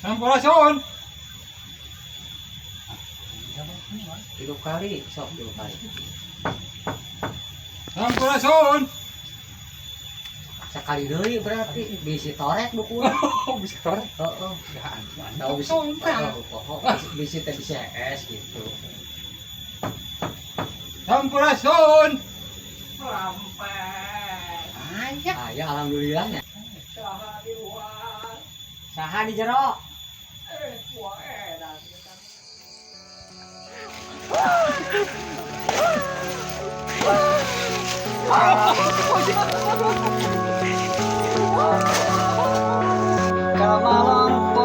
Sampurasun. Tilu kali, sok tilu kali. Sampurasun. Sekali deui berarti bisi torek dukun. Oh, bisa torek. Heeh. Tahu Tahu bisi. Oh, bisi teh bisa es gitu. Sampurasun. Aya. Aya alhamdulillah nya. Saha di jero?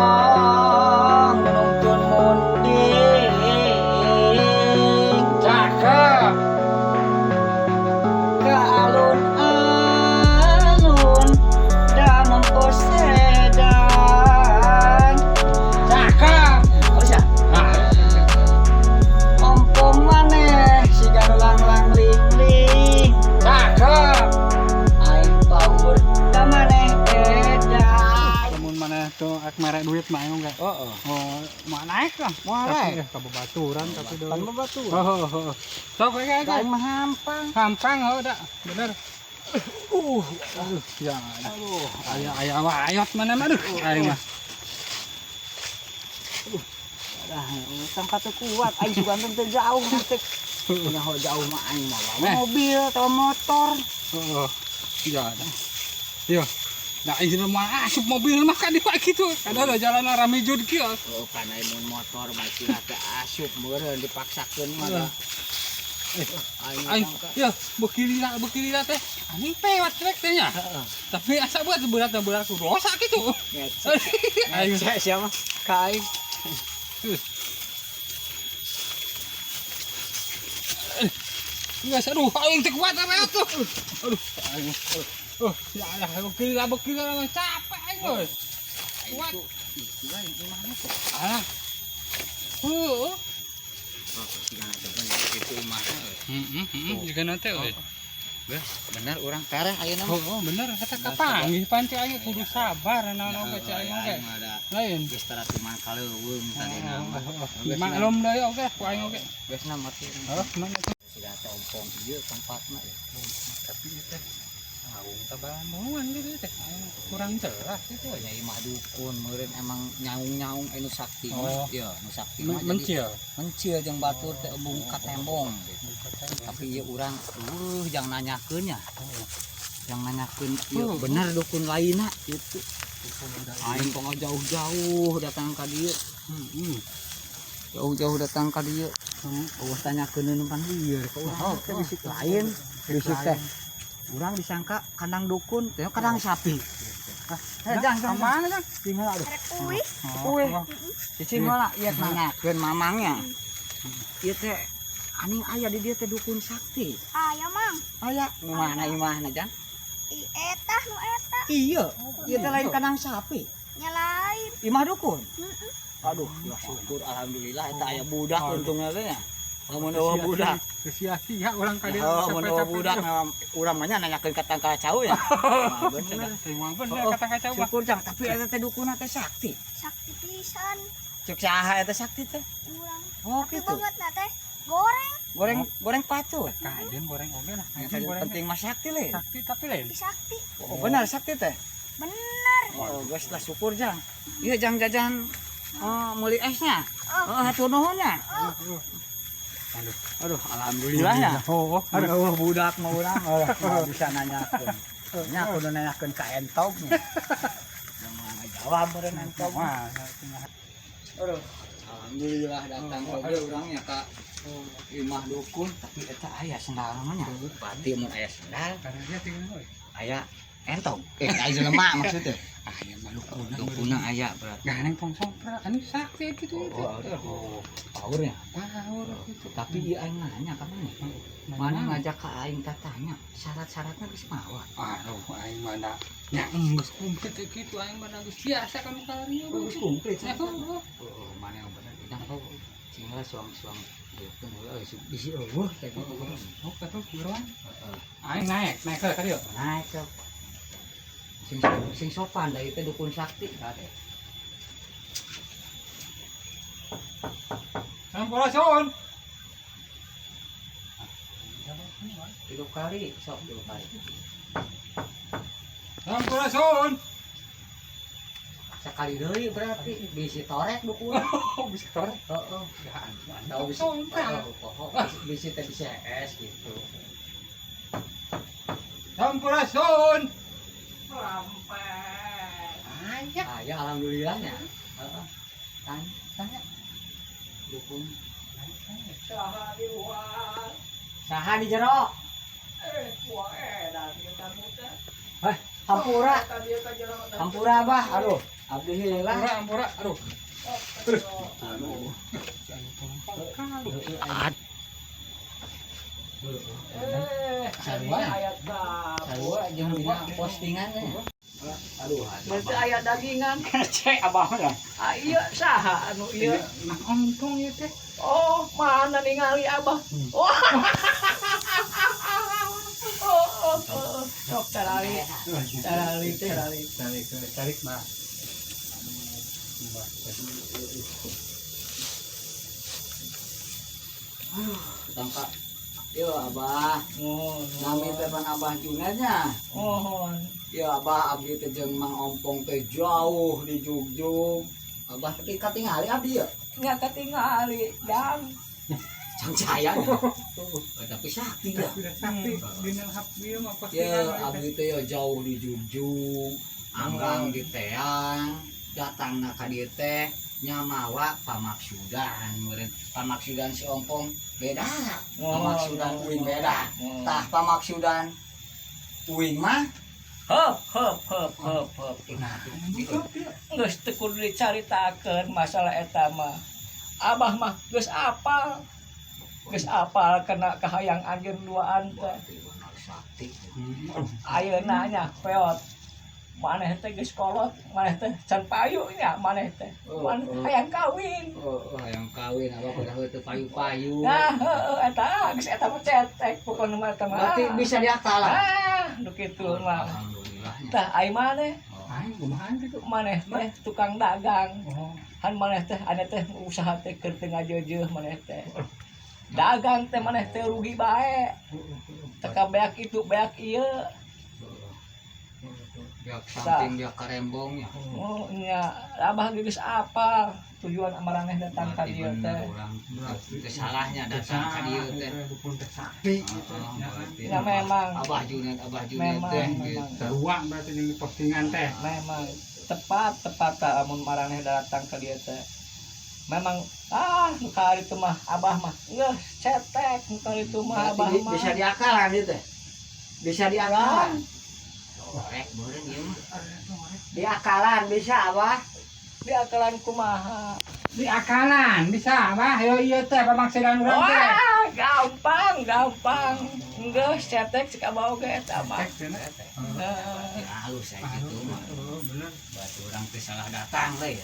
Kamalongpong nuntun munding. Cakep. Ka alun-alun da nempo sedan. Cakep. Oh sia. Nah, Ompong maneh siga nu langlang ling-ling. Cakep. Aing power da maneh edan. Lamun mana tuh ak merek duit mah ayo enggak. Heeh. Oh, mau naik lah. Moal Tapi, naik. Ka babaturan tapi Pan babaturan. Oh, oh, oh. Sok we kayak Aing mah hampang. Hampang oh dah. Bener. Aduh, ya. Aduh. Aya aya mah ayot mana mah aduh. Aing mah. Dah, utang kata kuat, aing sugan teu jauh teh. Nyaho jauh mah aing mah Eh. mobil atau motor. Heeh. Ya dah. Yo. Nah, ini mah asup mobil mah kan dipak gitu. Kada ada jalan rame jud kieu. Oh, kan aing mun motor mah istilah teh asup meureun dipaksakeun mah dah. Eh, Aing aing utang ka. ya bekiri lah teh. Anjing pewat trek teh nya. Heeh. Tapi asa buat berat berat ku rosak gitu. Ngecek. Aing Ngecek siapa? Ka aing. Enggak aduh aing teh kuat apa tuh. Aduh, aing. Oh, ya Allah, bekiri lah capek aing euy. Kuat. Itu aing imahna teh. Alah. Heuh. Oh, sigana teh bener itu imahna euy. Heeh, heeh, jigana teh euy. Bener urang tereh ayeuna mah. Oh, oh, bener kata kapanggih panci aing kudu sabar naon oge cai aing oge. Aing mah da Lain. geus tara timan kaleuweung tadina mah. Maklum deui oge ku aing oge. Geus na mati. Heuh, mana tuh? Sigana teh ompong ieu tempatna ya. Tapi ieu teh ngawung tabanuan gitu teh. Aing kurang jelas gitu Ya imah dukun meureun emang nyaung-nyaung anu sakti mah. Oh. Ya, nu sakti mah jadi Mencil. mencil jeung batur teh embung ka tembong gitu. Tapi ieu urang jang nanyakeun nya. Jang nanyakeun ieu Oh. bener dukun lainna gitu. Aing pokok jauh-jauh datang ka dieu. Heeh. Jauh-jauh datang ka dieu. Eueuh tanyakeun nu pan lieur ka urang Oh, teh bisik lain. Bisik teh. Urang disangka kandang dukun, teh kandang sapi. Eh, jang, jang, Mana jang? Tinggal aduh. Rek uih. Uih. Cicing heula ieu nanyakeun mamangnya. Ieu teh aning aya di dieu teh dukun sakti. Aya mang. Aya nu mana imahna jang? I eta nu eta. Iya, ieu teh lain kandang sapi. Nya lain. Imah dukun. Heeh. Aduh, ya syukur alhamdulillah eta aya budak untungna teh nya. Lamun eueuh budak. Sia-sia urang ka dieu. Heuh, mun eueuh budak urang mah nya nanyakeun ka tangkal cau ya. Wah, bener. Mah bener Oh, kata kacau mah. Syukur jang, tapi eta teh dukunna teh sakti. Sakti pisan Cek saha eta sakti teh? urang. Oh, Tapi gitu. banget na teh. Goreng Goreng goreng pacu. Kajen goreng oge lah. Yang Kajen goreng. penting mah sakti le. Sakti tapi lain. tapi sakti. Oh, benar sakti teh. Bener. Oh, geus lah syukur jang. Iya jang jajan oh, meuli esnya. Oh. Oh, hatur nuhun nya. Aduh. Aduh, alhamdulillah ya. Oh, aduh. Aduh, budak mah urang eueuh bisa nanyakeun. Nya kudu nanyakeun ka entognya. Yang mana jawab meureun entog. Wah, Aduh, alhamdulillah datang oge urangnya ka imah dukun, tapi eta aya sendal namanya. Berarti mun aya sendal, karena dia tinggal euy. aya entog. Eh, aya jelema maksudnya. Aya mah dukuna. Dukuna aya berarti. Ganeng tong sopra, anu sakti gitu. Oh, aduh. Powernya. Power gitu. Tapi ieu aing nanya ka mana? Mana ngajak ka aing tatanya, syarat-syaratnya geus mawa. Aduh, aing mana nya geus komplit gitu aing mana geus biasa kan kalarieu. Geus komplit. Ya, oh, oh. Oh, mana yang bener dah. Cing lah suang-suang ieu heula bisi eueuh teh gitu. Oh, kata buruan. Heeh. Aing naik, naik ke ka dieu. Naik ke. Sing sing sopan da ieu teh dukun sakti kade. Sampurasun. Tilu kali, sok tilu kali. Sampurasun. Sekali deui berarti bisi torek dukun. Oh, bisa torek. Heeh. Tahu Tahu bisi. Oh, bisi teh bisa es gitu. Sampurasun. Aya. Aya alhamdulillahnya. Heeh. Tanya, tanya. Dukun. Saha di luar? Saha di jero? Wah, edan ieu tamu teh. Hah, hampura. Eta dia ka jero teh. Hampura Abah. Aduh, abdi heula. Ampura, ampura. Aduh. Aduh. Sarua. Ayat tamu. Sarua jeung dina postingan nya. Aduh, Berarti aya dagingan. Cek abah mah. Ah, ieu saha anu ieu? Mang Ompong ieu teh. Oh, mana ningali Abah? Oh. Oh, oh, oh. Sok caralik. Caralik, caralik. Tarik, tarik mah. Tangka. Yo Abah, Mohon. nami teh pan Abah Junednya. Mohon. Ya Abah abdi teh jeung Mang Ompong teh jauh di Jugjug. Abah teh katingali abdi ya. Nya katingali, jang. Can caya. Oh, tapi sakti ya. Sudah sakti dina hap ieu mah Ya postingan. abdi teh ya jauh di Jugjug, anggang di Teang, datangna ka dieu teh nyamawa pamaksudan meureun. Pamaksudan si Ompong beda, pamaksudan uing beda. Tah pamaksudan uing mah Hop, hop, hop, hop, hop. nah Geus teu kudu dicaritakeun masalah eta mah. Abah mah geus apal. Geus apal kena kahayang anjeun duaan teh. sakti. Ayeuna nya peot. Maneh teh geus kolot, maneh teh can payu nya maneh teh. Maneh hayang kawin. Oh, oh, hayang kawin abah kudu teu payu-payu. Nah, heueuh eta geus eta mah cetek pokona mah eta mah. Berarti bisa diakalan. Ah, nu kitu mah. Alhamdulillah. Tah ai maneh, Aing kumaha kitu? maneh teh tukang dagang. Oh. Han maneh teh ane teh usaha teh keur teu ngajeujeuh maneh teh. Dagang teh maneh teh rugi bae. Teka beak itu beak ieu. Biak samping biak karembong ya. Oh nya abah geus apal tujuan maraneh datang ka Berarti dieu bener teh. urang teu salahnya datang ka dieu teh. Dukun teh sakti gitu. Oh, berarti Ya, memang. Abah Junet Memang, teh memang. gitu. Sarua berarti jeung postingan teh. Memang tepat tepat tah amun maraneh datang ka dieu teh. Memang nu ka ditu mah abah mah geus cetek nu ka ditu mah abah Berarti mah. bisa diakalan ieu teh. Bisa diakalan. Torek beureun ieu mah. Diakalan bisa Abah. Diakalan kumaha? Diakalan bisa abah yo ieu teh pamaksudan urang teh. Wah, gampang, gampang. Geus cetek cek abah oge eta mah. Cek cenah. Heeh. Ya halus saya gitu mah. Oh, bener. Berarti urang teh salah datang we.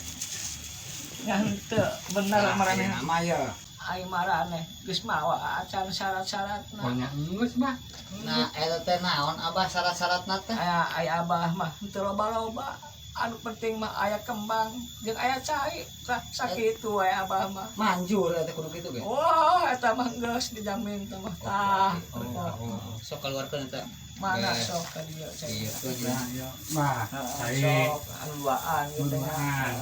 Nya henteu bener maraneh. Nama ya. Ai maraneh geus mawa acan syarat-syaratna. Pokoknya geus mah. Nah, eta teh naon Abah syarat-syaratna teh? Aya ai abah mah henteu loba-loba. Anu penting mah aya kembang jeung aya cai. Tah sakitu we abah mah. Manjur eta kudu kitu ge. Wah, eta mah geus dijamin teh mah. Tah, Oh, sok keluarkeun eta. mana sok ka dieu cai. Iya, tuh ya. Wah, Heeh, aing sok anu duaan gitu nya. duaan.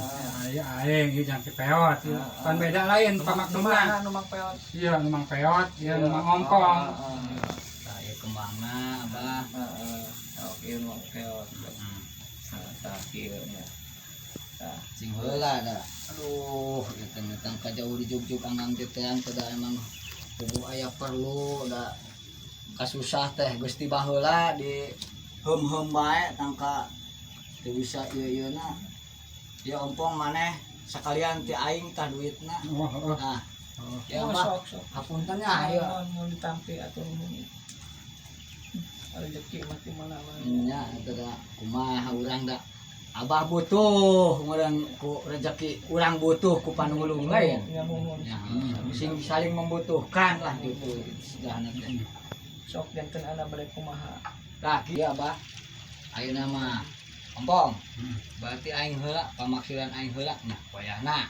Aya aing ieu jangan peot. Pan beda lain pamaksudan. Nu mang peot. Iya, nu mang peot, iya nu mang ompong. Tah ieu kembangna Abah. Heeh. Sok ieu nu mang peot. Tah kieu nya. Tah. Cing heula da. Aduh, ieu teh datang ka jauh di Jugjug anggang teh teang teh da emang kudu aya perlu da kasusah teh geus ti baheula di heum-heum bae tangka teu bisa ieu-ieuna. Ya ompong maneh sekalian ti aing tah duitna. Oh, oh. Nah, ya Oh, Abah, sok sok. hapunten nya ayo. Mun ditampi atuh nuhun. Rezeki mah ti mana-mana. Nya eta da kumaha urang da Abah butuh ngurang ku rezeki urang butuh ku panulung lain. Ya muhun. Ya, sing saling membutuhkan lah gitu istilahna teh. Sok janten ana bade kumaha. Tah kieu Abah. Ayeuna mah ompong. Berarti aing heula pamaksudan aing heula nah wayahna.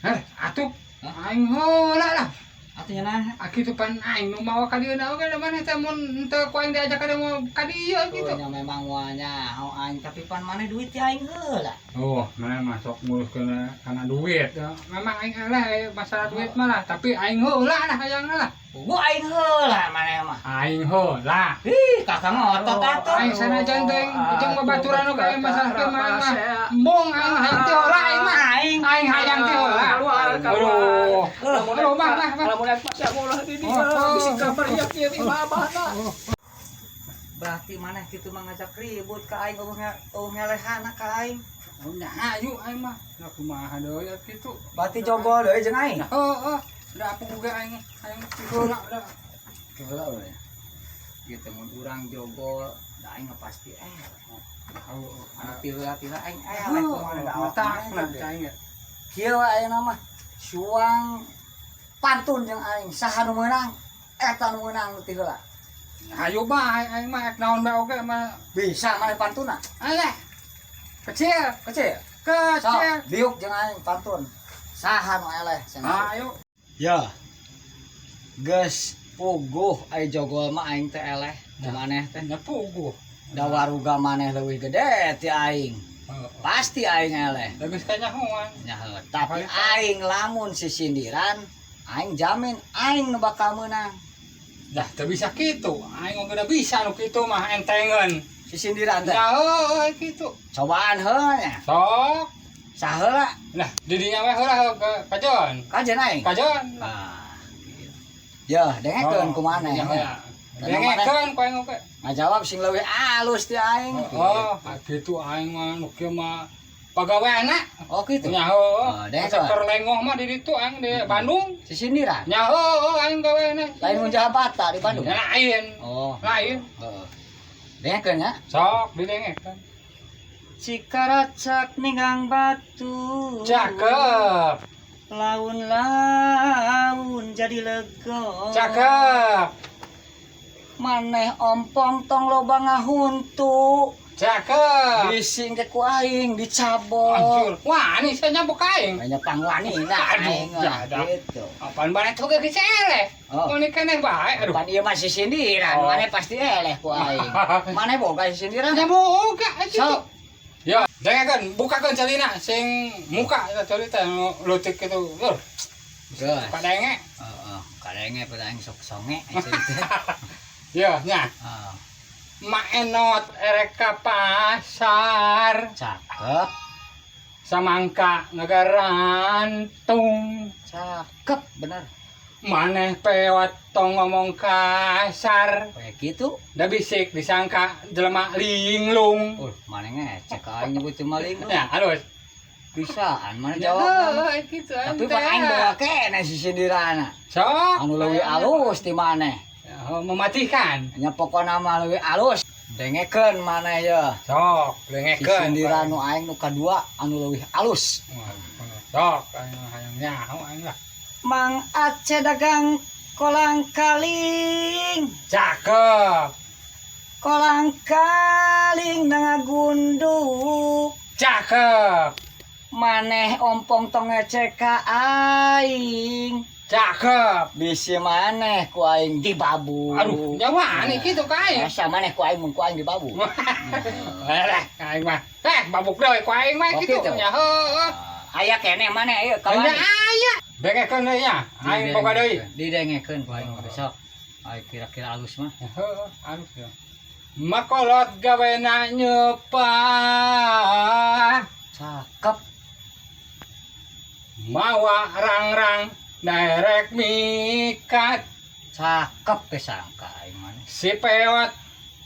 Heh, atuh. Aing heula lah. Atuh nya naha? Kitu pan aing nu mawa ka dieu oge da maneh teh mun henteu ku aing diajak ka dieu mau ka dieu gitu. Tuh nya memang moal nyaho aing, tapi pan maneh duit ti aing heula. Oh, mana masuk nguruskeun kana duit. Ya. Memang aing eleh masalah duit mah lah, tapi aing heula lah hayangna lah. Puguh aing heula maneh mah. Aing heula. Ih, kakak mah otot atuh. Aing sanajan teh jeung babaturan oge aya masalah kieu mah aing mah. Embung aing hayang teh heula aing mah. Aing Aing hayang teh heula. Keluar, Aduh. keluar. Aduh, mah mah mah. Lamun rek mah ulah di dieu, Oh, oh. bisi kabar ieu kieu imah abahna. Berarti maneh kitu mah ngajak ribut ka aing, eueuh ngelehana ka aing. Oh, nya ayu aing mah. Nah, kumaha deui kitu. Berarti jogol deui jeung aing. Heeh. Da aku oge aing hayang teh heula da. Heula we. Gitu mun urang jogol, da aing mah pasti Oh, anu tiheula-tiheula aing eleh kumaha da awak matak maneh nah teh. aing ge. Kieu we ayeuna mah suang pantun jeung aing, saha nu meunang eta nu meunang nu ti heula. Ayo bae aing mah ek naon bae oge mah. Bisa maneh pantunna? Alah. Kecil, Kecil. Sok, kecil. diuk jeung aing pantun. Saha nu eleh cenah. Ayo. Ya. Geus puguh ai jogol mah aing teh eleh ku maneh teh. Nya puguh. Da waruga maneh leuwih gede ti aing. Pasti aing eleh. Da geus kanyahoan. Nya heuh, tapi aing lamun sisindiran aing jamin aing nu bakal meunang. Dah teu bisa kitu. Aing oge da bisa nu kitu mah entengeun. Sisindiran teh. Ya heuh kitu. Cobaan heuh nya. Sok. Saheula. Nah, didinya we heula heuh ka kajon. Kajen aing. Kajon. Ah, gitu. Ya, dengekeun ku maneh. Ya, nya. Dengekeun ku aing oge. Ngajawab sing leuwih alus ti aing. Oh, kitu aing mah nu kieu mah pagaweana. Oh kitu. Nya heuh. Oh, dengekeun. Keur lengoh mah di ditu aing di Bandung. Sisindiran. Nya heuh aing gaweana. Lain mun jabata di Bandung. Ya, lain. Oh. Lain. Heeh. Dengekeun nya. Sok didengekeun. Cikaracak ninggang batu. Cakep. Laun-laun jadi lego. Cakep. Maneh ompong tong loba ngahuntu. Cakep. Bisi engke ku aing dicabok. Anjur. Wah, ini saya nyabok aing. Banyak pangwani nah Aduh, aing mah, jadah. gitu. Apaan maneh tuh geus eleh. Oh. Mun keneh bae. Aduh. Pan ieu mah sisindiran, Oh. maneh pasti eleh ku aing. Maneh boga sisindiran? Nya boga itu. Sok. Ya, dengekeun, bukakeun celina sing muka eta ceuli teh nu leutik kitu. Lur, Geus. kadenge. Heeh, kadenge pada aing sok songe eta teh. Ya, nya. Heeh. Mak Enot erek ka pasar, Cakep, samangka ngagarantung. cakep bener. Maneh pewat tong ngomong kasar. Kayak gitu. Da bisik disangka jelema linglung. Maneh ngecek aing nyebut maling. Ya, halus. Bisaan maneh Ya, jawab. heuh, kitu Tapi pan aing boga keneh sisindirana. Sok. Anu leuwih alus ti maneh. Oh, mematikan. Nya pokona mah leuwih alus. Dengekeun maneh ye. Sok, dengekeun. Sisindiran nu aing nu kadua anu leuwih alus. Sok, aing hayang nyaho aing lah. Mang Aceh dagang kolang kaling. Cakep. Kolang kaling ngagunduk. Cakep. Maneh ompong tong ngecek ka aing. Cakep. Bisi maneh ku aing dibabu. Aduh, nyawa nih kitu ka aing. Asa maneh ku aing mun ku aing dibabu. Leh, aing mah. Eh, babuk deui ku aing mah Oh, kitu. kitu. Nya heueuh. Aya keneh maneh ieu Nya kawan. aya. Dengekeun deui nya. Aing boga deui. Didengekeun ku aing besok. Aing kira-kira alus mah. Heueuh, alus ya. Makolot gawena nyepah. Cakep. Mawa rang-rang derek mikat. Cakep kesangka aing maneh. Si pewat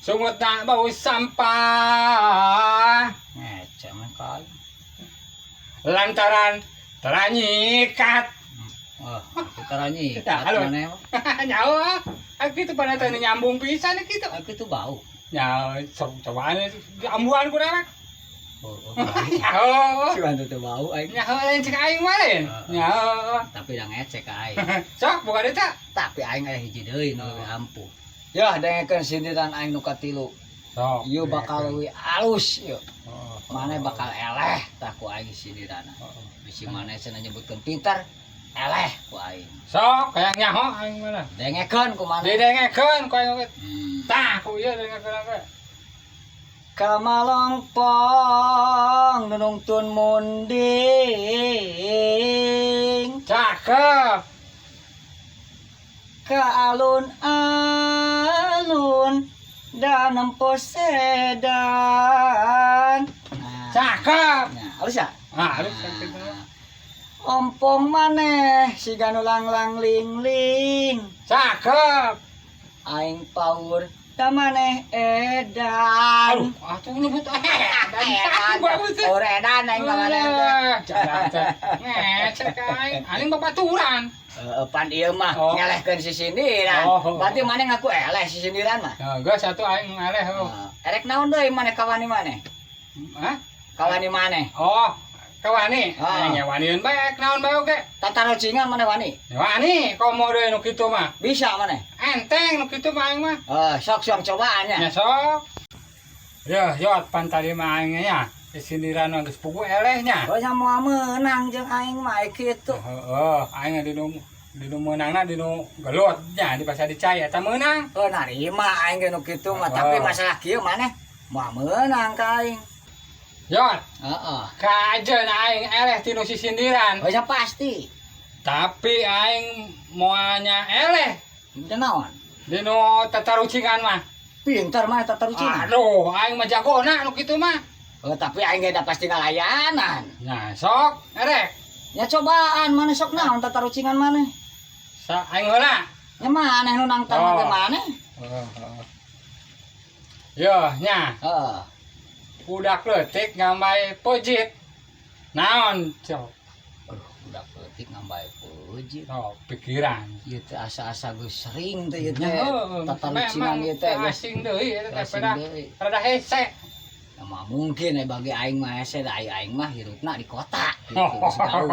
sungutna bau sampah. Ngecek mah ka aing. Lantaran teranyikat. Oh, tara nyikat Ya, halo. maneh mah. Nyawa. Ah, gitu pada tadi nyambung pisan gitu. Aku itu bau. Ya, sok cobaan ambuhan ku dewek. Oh, oh. Nyawa. Si bantu teu bau aing. Nyawa lain cek aing mah lain. Nyawa. Tapi da ngecek ka aing. Sok buka deui teh. Tapi aing aya hiji deui nu leuwih ampuh. Ya, dengekeun sindiran aing nu katilu. Sok. Ieu bakal leuwih alus ieu. Oh, Maneh bakal eleh tah ku aing sindiranna. Bisi maneh cenah nyebutkeun pintar. Eleh ku aing. Sok hayang nyaho aing mah. Dengekeun ku maneh. Didengekeun ku aing oge. Tah ku ieu dengekeun oge. Kamalongpong nunungtun munding. Cakep. Ka alun-alun dan nempo sedan. Nah, Cakep. nah, halus ya? Ah, halus kitu. Ompong maneh siga nu lang-lang ling-ling. Cakep. Aing paur da maneh edan. Aduh, atuh nyebut edan. Bagus. Paur edan aing ka maneh teh. Ngecek aing. Aing babaturan. Heeh, pan ieu mah Oh. ngelehkeun sisindiran. Oh, oh, oh. Berarti maneh ngaku eleh sisindiran mah. Ya, geus atuh aing ngeleh. Oh. Heeh. Erek naon deui maneh kawani maneh? Hah? Kawani maneh. Oh, kawani. Ah. Aing waniun bae, naon bae oge. Tatarucingan maneh wani? Wani, komo deui nu kitu mah. Bisa maneh. Enteng nu kitu mah aing mah. Eh, sok sok cobaan nya. Ya sok. Ya, yot pan tadi mah aing nya. Sindiran mah geus puguh elehnya. Oh, nya moal meunang jeung aing mah kitu. Heeh, aing di nu meunangna di nu gelut nya di basa dicai eta meunang. Oh, narima aing ge nu kitu mah, Oh. tapi masalah kieu maneh moal meunang ka aing. Yot, Heeh. kajeun aing eleh ti nu sisindiran. Oh, nya pasti. Tapi aing moalnya eleh Teu naon? di nu tatarucingan mah. Pintar maneh tatarucingan. Aduh, aing mah jagona nu kitu mah. Oh, tapi aing ge da pasti ngalayanan. Nah, sok, erek. Ya cobaan maneh sok naon tatarucingan maneh. Sa aing heula. Nya maneh nu nangtang Oh. ge maneh. Heeh. Yo, nya, Heeh. budak leutik ngambay pojit. Naon, cok? Aduh, budak leutik ngambay peujeut. Oh, pikiran. Ieu teh asa-asa geus sering teh ieu teh. Heeh, Tatarucingan ieu teh geus asing deui eta teh asing pada deui. rada hese. Ya mah mungkin bagi aing mah hese da aing mah hirupna di kota gitu geus gaul.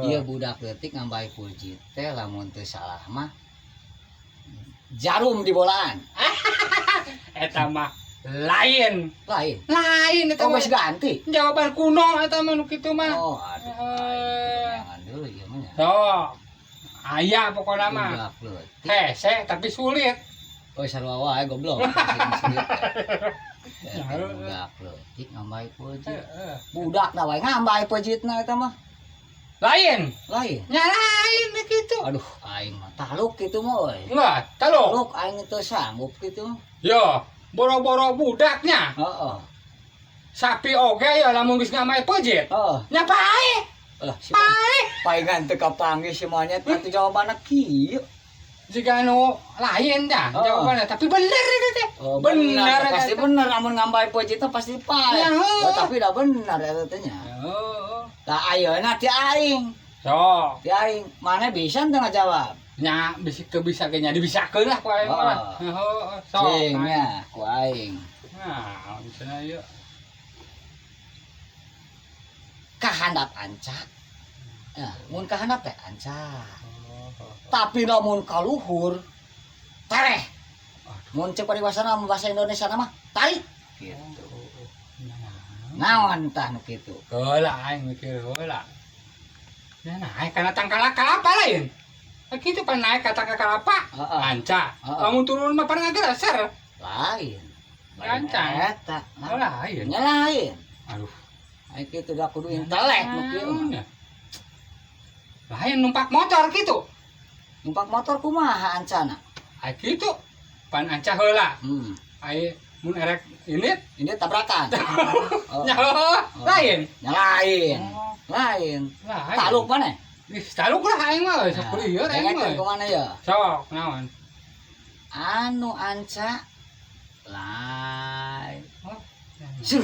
Ieu budak leutik ngambay peujeut teh lamun teu salah mah jarum di bolaan. Eta mah lain. Lain. Lain eta Oh, mah. geus ganti. Jawaban kuno eta mah nu kitu mah. Oh, aduh. Jangan deui ieu mah nya. Sok. Aya pokona mah. Budak leutik. Hese tapi sulit. Oh, sarua wae goblok. Ya, Budak leutik ngambay peujeut. Heeh. Budak na wae ngambay peujeutna eta mah. Lain. Lain. Nya lain kitu. Aduh, aing mah taluk kitu mah euy. Enggak, taluk. Taluk aing teu sanggup kitu. Yo, boro-boro budaknya. Heeh. Sapi oge ya lamun geus ngambay peujeut. Heeh. Nya pae. Lah, si Pae. paingan teu kapanggih si monyet atuh jawabanna kieu. Jika nu lain dah Oh. jawabannya, tapi bener itu teh. Oh, bener, pasti eta. bener lamun ngambay peujeut teh pasti pae. Ya, heuh. Oh, tapi dah bener eta teh nya. Heeh. Tah ayeuna ti aing, Sok, ti aing maneh bisa teu ngajawab? nya bisa teu bisa ge nya dibisakeun lah ku aing Oh. mah. Heeh, sok. Cing nya ku aing. Nah, misalnya ieu. Kahandap anca. Ya, mun kahandap teh anca. Tapi lamun kaluhur tereh. Mun cek paribasana bahasa Indonesia mah tarik gitu. Naon tah nu kitu? Heula aing mikir heula. Nya naik kana tangkal kalapa lain. Kitu pan naik ka tangkal kalapa. Heeh. Anca. Heeh. Lamun turun mah pan ngageser. Lain. Lain Anca. eta. Oh, lain. Nya lain. Aduh. Aing kitu da kudu intelek nu kieu mah. Lain numpak motor gitu. Numpak motor kumaha ancana? Ai kitu. Pan anca heula. Ai mun erek ini Ini tabrakan. Oh. nya heuh, lain. Nya lain. Oh. Lain. Lain. Taluk maneh? Ih, taluk lah aing mah sok lieur aing mah. Dengekeun kumaha ya? Sok naon? Anu anca lain. Oh. Sur.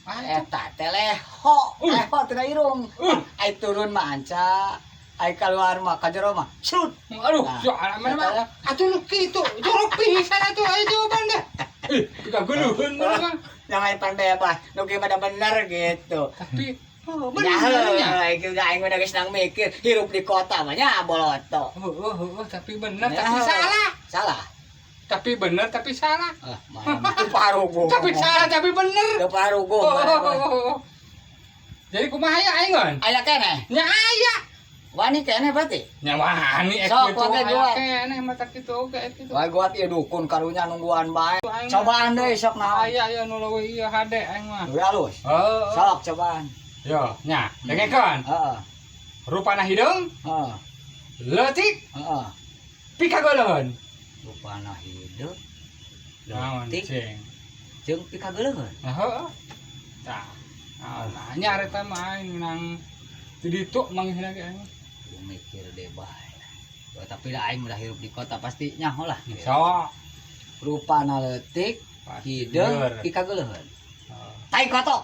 Nah, eta teh leho, leho tina irung. Ai turun mah anca, ai keluar mah ka jero mah srut. Aduh, Nah, so mana mah. eta Atuh nu kitu, jorok pisan atuh aya jawaban deh. Ih, kaguluheun mah mah. Yang lain pan bebas, nu kieu mah da bener gitu. Tapi oh, Ya, bener nya. heuh, udah aing udah geus nang mikir hirup di kota mah nya boloto. Oh, oh, oh, tapi bener Ya. tapi salah. Salah. Tapi bener tapi salah. Ah, mana teu paruguh. Tapi salah tapi bener. Teu paruguh. Oh, oh, oh, oh. Jadi kumaha ya aing ngon? Aya keneh. Nya aya. Wani keneh berarti? Nya wani ek Sok, kitu wae aya guat. keneh mata kitu oge ek kitu. Wae guat ieu dukun karunya nungguan bae. Aing mah. Cobaan deui sok naon. Aya aya nu leuwih ieu hade aing mah. Leuwih halus. Heeh. Sok cobaan. Yo, nya, dengekeun. Heeh. Rupana hideung, Heeh. leutik, Heeh. pikagoleuheun. Rupana hideung. Naon Leutik cing. jeung pikageuleun. Nah, heeh. Tah. Nah, nanya eta mah aing nang di ditu manggih lagi aing. Gua mikir deh bae. Wah, tapi dah aing udah hirup di kota pasti nyaho lah. Sok. Rupana leutik, hideung Bener. pikageuleun. Heeh. Tai kotok.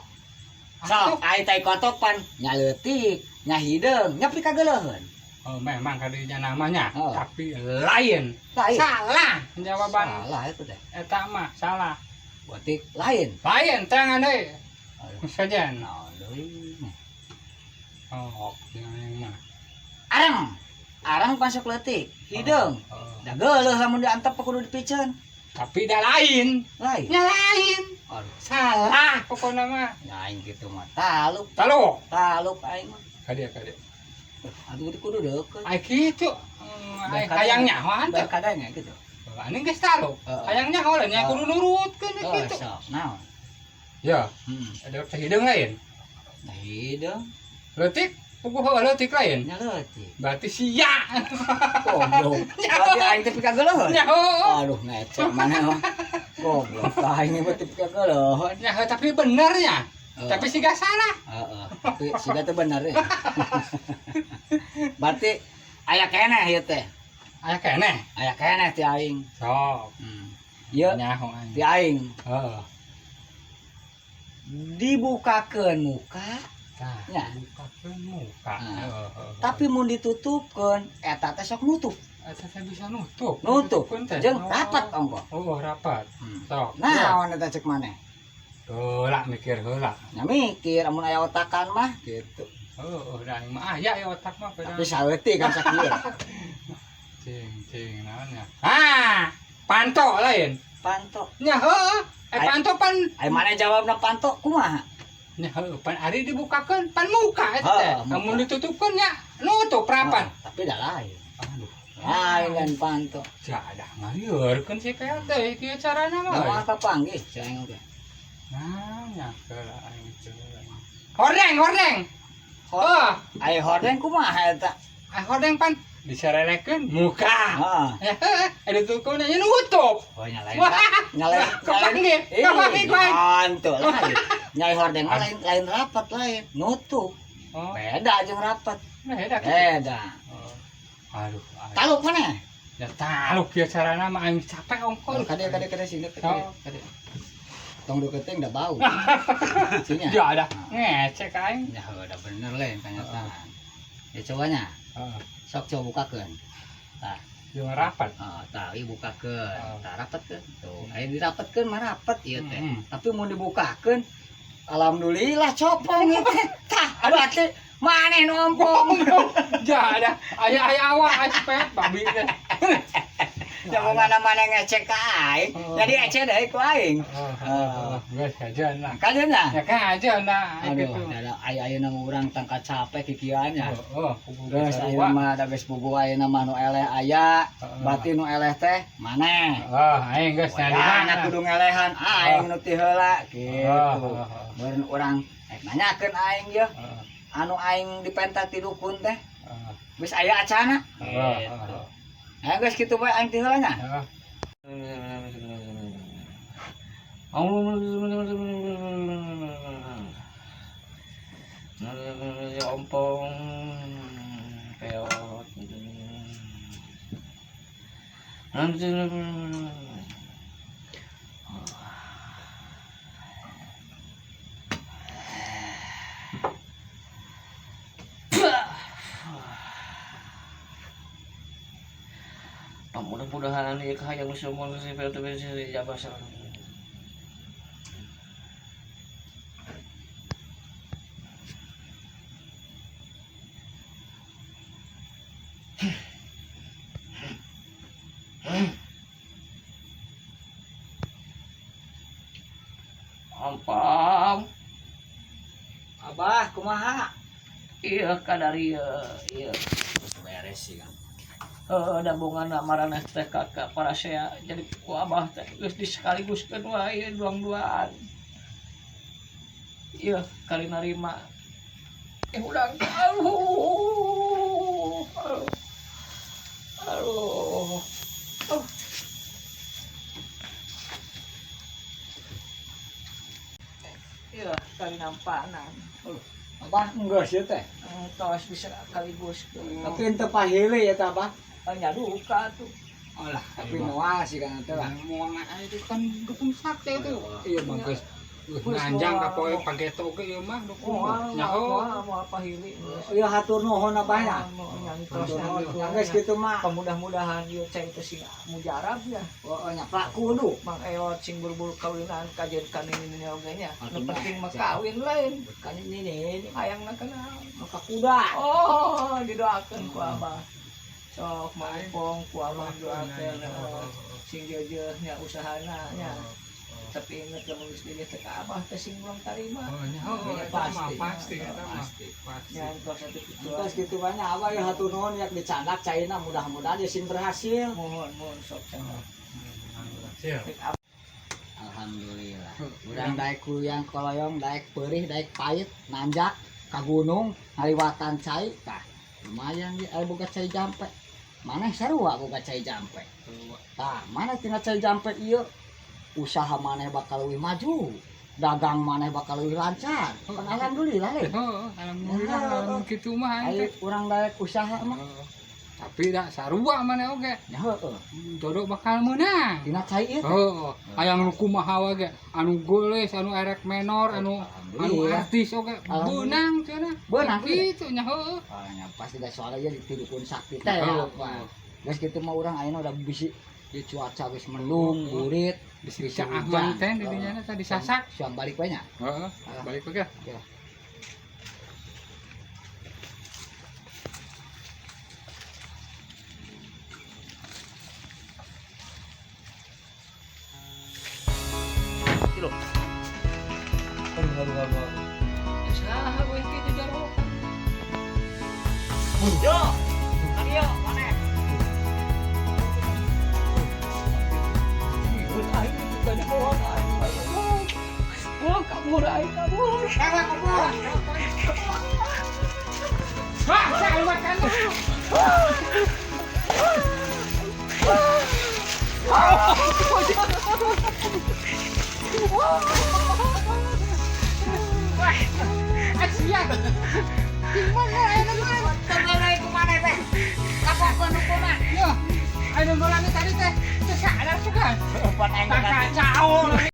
Sok, ai tai kotok pan nya leutik, nya hideung, nya pikageuleun. Oh, memang kadinya namanya, Oh. tapi lain. Lain. Salah jawaban Salah itu teh. eta mah salah. Berarti lain. Lain tangan deui. Aduh, Sajen. naon deui. Oh, yang mah. Arang. Arang masuk leutik, hideung. Oh. Da geuleuh lamun diantep kudu dipiceun. Tapi dah lain. Lain. Nya lain. Aduh, Salah pokoknya mah. nya aing kitu mah taluk, Taluk. taluk aing mah. Kadia kadia. Aduh kudu deukeut. Ai kitu. Ai hayang nyaho Bae teh. kadanya gitu. Ani geus taluk. Heeh. Hayang nyaho lah nya kudu nurutkeun Oh, kitu. sok naon? Ya, Heeh. ada teh hideung lain. Nah, hideung Leutik, puguh heueuh leutik lain. nya leutik. Berarti sia. Goblok. Berarti aing teh pikageuleun. Nyaho. Aduh, ngecek mana mah. Goblok, aing mah teh pikageuleun. Nyaho tapi benernya. Heeh. Tapi siga salah. Heeh, tapi siga teh bener ya. Berarti aya keneh ieu teh. Aya keneh. Aya keneh ti aing. Sok. Hmm. Ieu Nyaho aing. ti aing Heeh. dibukakeun muka, Tah, Nya. bukakeun muka. Ah. Heeh, heeh. tapi mun ditutupkeun eta teh sok nutup. Eta teh bisa nutup. Nutup. Tutupkeun teh. Jeung Oh. rapat ongko. Oh, rapat. Hmm. Sok. Naon eta cek maneh? Heula mikir heula. Nya mikir amun aya otakan mah gitu. Heeh, da aing mah aya ya otak mah beda. Tapi saeutik kan sakieu. Cing cing naonnya. Ah, panto lain. Panto. Nya heueuh. Eh Ai- panto pan Ai maneh jawabna panto kumaha? nya heueuh pan ari dibukakeun pan muka eta teh. Heeh, muka. Lamun ditutupkeun nya nutup rapat. Heeh, tapi dah lain. Aduh, Lain lain panto. jadah ngaliurkeun si peot teh kieu carana mah. Moal kapanggih cek aing oge. Nah, nya heula aing teh. Hordeng, hordeng. Oh, Ai hordeng kumaha eta? ah hordeng pan diserelekeun muka. Heeh. Ya, heueuh, eh ditutupkeun nya nutup. Oh nyalain Wah. nyalain Kepanggih, kepanggih ku aing. Panto lain. Nyai hordeng mah lain lain rapat lain, nutup. Oh, Beda jeung rapat. beda kitu. Beda. Oh. Aduh, aing. Taluk maneh? Ya taluk ya carana mah aing capek ongkol. Kade kade kade sini kade. Oh. Kade. Tong deukeut teh da bau. Sini. Ya ada ngecek aing. Ya udah bener lain kenyataan. Ya cobanya, Heeh. sok coba bukakeun. Tah, Jeung rapat. oh, tah ieu bukakeun, Oh. tah rapatkeun. Tuh, aya dirapatkeun mah rapat ieu teh. Hmm. Tapi mun dibukakeun alhamdulillah copong ieu teh. Tah, berarti maneh nu ompong. Ya ada aya aya awak aing pet babi teh. Ya mau mana-mana ngecek ka aing, Oh. jadi ece deui ku aing. Heeh. Geus kajeun lah. Kajeun lah. Ya kajeun lah aing Aduh, kitu. da aya ayeuna mah urang tangka capek kikieuan nya. Heeh, kubu Geus ayeuna mah da geus puguh ayeuna mah nu eleh aya, Heeh. berarti nu eleh teh maneh. Heeh, aing geus Wayahna nyalira. kudu ngelehan aing nu ti heula gitu. Heeh. Meureun urang rek nanyakeun aing ye, Heeh. anu aing dipenta ti dukun teh Heeh. geus aya acana. Heeh. Gitu. Nah, geus kitu bae aing ti heula nya. Heeh. Ompong peot. Mudah-mudahan ya kahayang semua si peot si jabasa. Ompong. Abah kumaha? Iya kadar iya, iya. Beres sih kan. Heeh, da bongana maraneh teh ka parasea jadi ku abah teh geus disekaliguskeun wae duang-duaan. Ieu kali narima. Hudang aduh. Aduh. Aduh. Oh. Iya, kali nampanan. Abah geus ieu teh. Tos bisa sekaligus. Tapi henteu pahili ya teh abah. Nya duka tuh. Alah, Tapi moal sih kan teh lah. moal itu kan dukun sakti itu. Iya mah geus nanjang ka poe pageto oge ieu mah dukun. Moal, Nyaho. moal, moal pahili. Iya hatur nuhun abah nya. Tos Hatur nuhun. Ya geus kitu mah. Mudah-mudahan ieu cai teh sing mujarab ya. Oh nya plak kudu. Mang Eot sing buru-buru kawinan kajen kan ini oge nya. Nu Atuh penting mah mah, kawin lain. Kan ini nih Hayangna kana. maka kuda. Oh, didoakeun ku abah. Sok maupong ku abah doakeun sing jeujeuh nya usahana nya. Tapi inget lamun geus dieu teh ka abah teh sing ulang tarima. Oh, nyaho Ya, eta mah pasti. pasti eta mah. Pasti. Pasti. Nya entos atuh kitu. Terus gitu banyak abah ya hatur nuhun yak dicandak caina mudah-mudahan ya sing berhasil. Mohon mohon sok cenah. Siap. Rek abah Alhamdulillah. Urang daek kuyang koloyong, daek perih, daek pahit, nanjak ka gunung, ngaliwatan cai, tah lumayan ge aya boga cai jampe. Maneh sarua boga cai jampe. Tah, mana tina cai jampe ieu? Usaha maneh bakal leuwih maju, dagang maneh bakal leuwih lancar. Kan alhamdulillah le. Heeh, alhamdulillah lamun kitu mah aing Ayo teh. urang daek usaha mah. Heeh. Tapi da sarua maneh oge. Ya heueuh. Jodoh bakal meunang. Tina cai ieu teh. Heeh, aya nu kumaha wae ge, anu goles, anu erek menor, anu anu Alhamdulillah. artis oge Alhamdulillah. beunang cenah. Beunang, kitu nya heueuh. Ah, nya pasti da soalnya ieu didukun sakti teh. Heeh. Apa. Geus kitu mah urang ayeuna udah bisi di cuaca geus mendung, burit, Bisi caah mah teh di dinya teh disasak. Siang balik we nya. Heeh, balik we ge. Ya. Aduh, aduh, aduh, aduh. Ya saha we kitu jarokan. Yo, ayo maneh. Aing bukan bohong aing. Wah, kabur aing kabur. Wah, saya makan. Wah, asia. Gimana ayeuna mah? Tengenai kumaha teh? Kapokeun hukuman. Yo, ayeuna tadi teh teu sadar sugan. Pan aing Kacau.